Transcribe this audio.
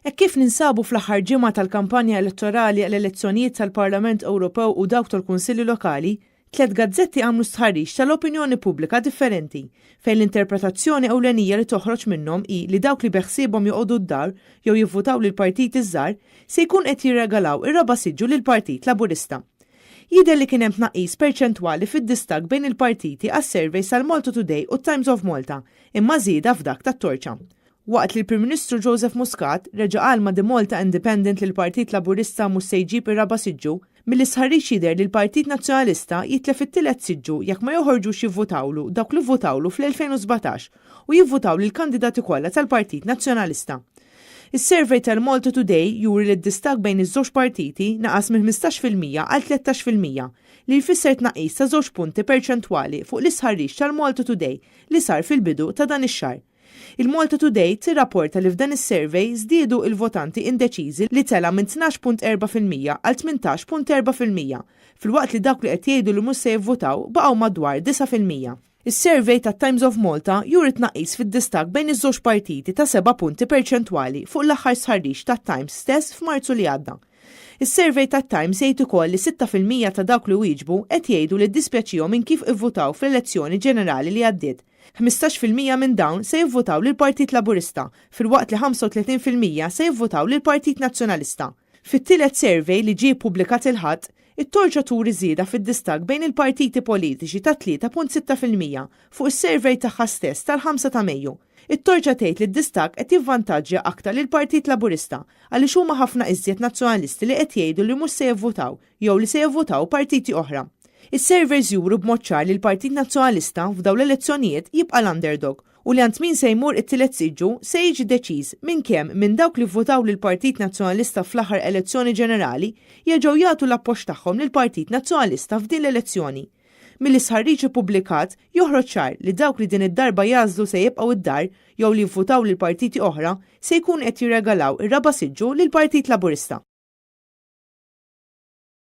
Hekk kif ninsabu fl-aħħar ġimgħa tal-kampanja elettorali għall-elezzjonijiet tal-Parlament Ewropew u dawk tal-Kunsilli Lokali, tlett gazzetti għamlu stħarriġ tal-opinjoni pubblika differenti, fejn l-interpretazzjoni ewlenija li toħroġ minnhom hi li dawk li beħsiebhom joqogħdu d-dar jew jivvutaw lill-partiti ż-żgħar se jkun qed jirregalaw ir-raba' siġġu lill-Partit Laburista. Jidher li kien hemm tnaqqis perċentwali fid-distakk bejn il-partiti għas-surveys tal-Malta Today u t-Times of Malta, imma żieda f'dak tat-Torċa. Waqt li l-Prim Ministru Joseph Muscat reġa' qal ma' The Malta Independent li l-Partit Laburista mhux se jġib ir-raba' siġġu, mill-istħarriġ jidher li l-Partit Nazzjonalista jitlef it-tielet siġġu jekk ma joħorġux jivvutawlu dawk li vvutawlu fl-2017 u jivvutaw lill-kandidati kollha tal-Partit Nazzjonalista. Is-survey tal-Malta Today juri li d-distakk bejn iż-żewġ partiti naqas minn 15% għal 13%, li jfisser tnaqqis ta' żewġ punti perċentwali fuq l-istħarriġ tal-Malta Today li sar fil-bidu ta' dan ix-xahar. Il-Malta Today tirrapporta li f'dan is-survey żdiedu il-votanti indeċiżi li tela' minn 12.4% għal 18.4%, filwaqt li dawk li qed jgħidu li mhux se jivvutaw baqgħu madwar 9%. Is-survey tat-Times of Malta juri tnaqqis fid-distakk bejn iż-żewġ partiti ta' seba' punti perċentwali fuq l-aħħar stħarriġ tat-Times stess f'Marzu li għadda. Is-survey tat-Times jgħid ukoll li 6% ta' dawk li wieġbu qed jgħidu li ddispjaċihom minn kif ivvutaw fl-elezzjoni ġenerali li għaddiet. 15% minn dawn se jivvutaw lill-Partit Laburista, filwaqt li 35% se jivvutaw lill-Partit Nazzjonalista. Fit-tielet survey li ġie ppubblikat il-Ħadd, it-Torċa turi żieda fid-distakk bejn il-partiti politiċi ta' 3.6% fuq is-survey tagħha stess tal-5 ta' Mejju. It-Torċa tgħid li d-distakk qed jivvantaġġja aktar lill-Partit Laburista għaliex huma ħafna iżjed Nazzjonalisti li qed jgħidu li mhux se jivvutaw jew li se jivvutaw partiti oħra. Is-surveys juru b'mod ċar li l-Partit Nazzjonalista f'dawn l-elezzjonijiet jibqa' l-underdog u li għand min se jmur it-tielet siġġu se jiġi deċiż minn kemm minn dawk li vvutaw lill-Partit Nazzjonalista fl-aħħar elezzjoni ġenerali jerġgħu jagħtu l-appoġġ tagħhom lill-Partit Nazzjonalista f'din l-elezzjoni. Mill-istħarriġ ippubblikat joħroġ ċar li dawk li din id-darba jagħżlu se jibqgħu d-dar jew li jivvutaw lil partiti oħra se jkunu qed jirregalaw ir-raba' siġġu lill-Partit Laburista.